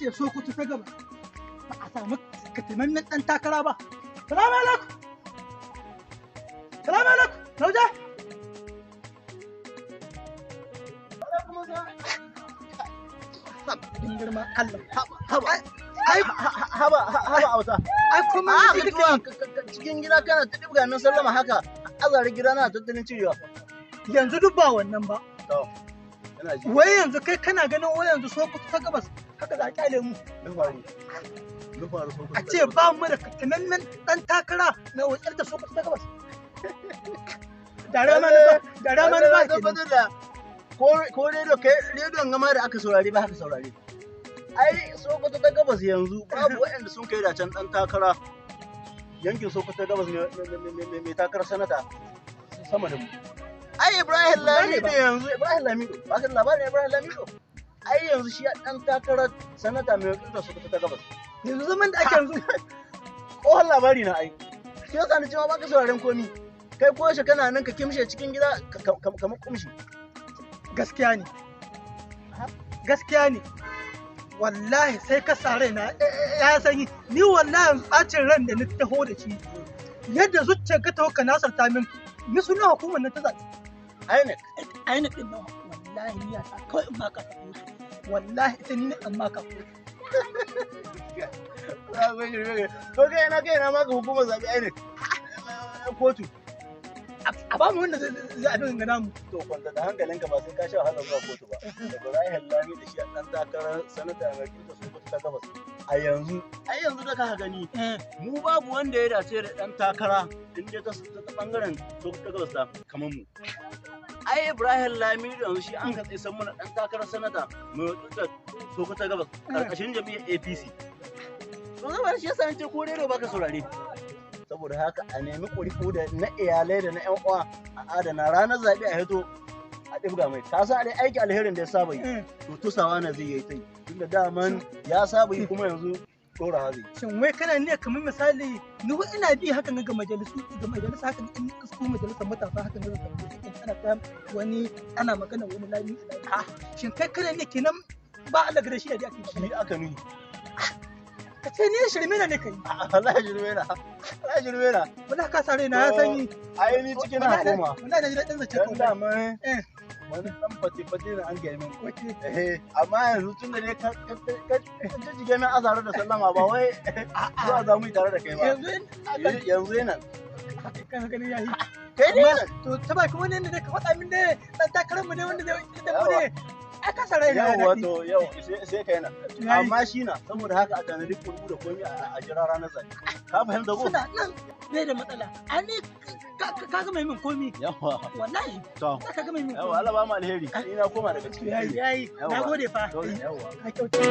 ce Sokoto ta gaba ba a samu katamammen ɗan takara ba. Salamu alaikum. Salamu alaikum. Lauja. In girman Allah. Haba haba auta. Ai kuma A ka tuwa cikin gida kana ta dibga min sallama haka, azare gida na tattalin cirewa. Yanzu duk ba wannan ba. To, ina ji. Wai yanzu kai kana ganin wai yanzu Sokoto ta gabas haka za a kyale mu. Me faru? Me faru Sokoto? A ce ba mu da katamammen ɗan takara mai wakiltar Sokoto ta gabas. Da rama na ba, da rama na ba kenan. Da ko rediyo kai rediyon gama da aka saurari ba haka saurari. Ai Sokoto ta gabas yanzu babu waɗanda sun kai da can ɗan takara yankin Sokoto ta gabas mai takarar sanata sama da mu. Ai Ibrahim Lamido yanzu, Ibrahim Lamido ba ka da labarin Ibrahim Lamido? Ai yanzu shi ɗan takarar sanata mai wakiltar Sokoto ta gabas. Yanzu zaman da ake yanzu. Tsohon labari na ai. Shi yasa ni cewa ba ka sauraren komi. Kai ko yaushe kana nan ka kimshe cikin gida kamar kumshi. Gaskiya ne. Gaskiya ne. Wallahi sai ka sa raina ya sanyi. Ni wallahi bacin ran da ni taho da shi. Yadda zuciyar ka taho ka nasarta min. Ni suna hukumar nan ta zaɓe. INEC. INEC din nan wallahi ni ya sa kawai in maka ta kotu. Wallahi ita ni ne in maka kotu. To kai na maka hukumar zaɓe INEC. Kotu. A ba mu wanda zai abin gana mu. To kwanta da hankalinka ba sai ka sha wahala zuwa kotu ba. Ibrahim Lami da shi a ɗan takarar sanata mai wakiltar Sokoto ta gabas. A yanzu, ai yanzu da ka gani, mu babu wanda ya dace da ɗan takara in dai ta ɓangaren Sokoto ta gabas ta kamar mu. Ai Ibrahim Lami yanzu shi an ka tsaye san muna ɗan takarar sanata mai wakiltar Sokoto ta gabas ƙarƙashin jam'iyyar APC. To zama shi yasa ce ko rediyo baka saurare. Saboda haka a nemi ƙuri'u da na iyalai da na ƴan uwa a adana ranar zaɓe a hito a ɗibga mai. Ka san dai aiki alherin da ya saba yi, to tusawa na zai yi ta yi tunda daman ya saba yi kuma yanzu ɗora zai. Shin wai kana ne kamar misali ni wai ina bi hakan ga majalisu ga majalisa hakan in isko majalisar matasa hakan ga in ana ta wani ana magana wani lami. Shin kai kana ne kenan ba Allah gare shi da ake shi aka nuni. Ka ce ni shirme na ne kai. Wallahi shirme na. Wallahi shirme na. Wallahi ka sare na ya sanyi. Ai ni cikin na koma. Wallahi na ji daɗin zace ko. Dan dama wani dan fate fate na an gaya min. Eh amma yanzu tunda ne ka jijjige min azaro da sallama ba wai zuwa za mu yi tare da kai ba. Yanzu yana. Kana ganin yayi. Kai ne. To ta baki wani ne ka faɗa min ne dan takarar mu ne wanda zai da mu ne. Aka sarai na yau wato yau sai kai na amma shi na saboda haka a tanadi kurku da komai a jira ranar zaɓe ka fahimta ko suna nan bai da matsala ani ka ga mai min komi yawa wallahi to ka ga mai min yawa Allah ba mu alheri ni na koma daga ciki yayi yayi nagode fa yawa ka kyauta.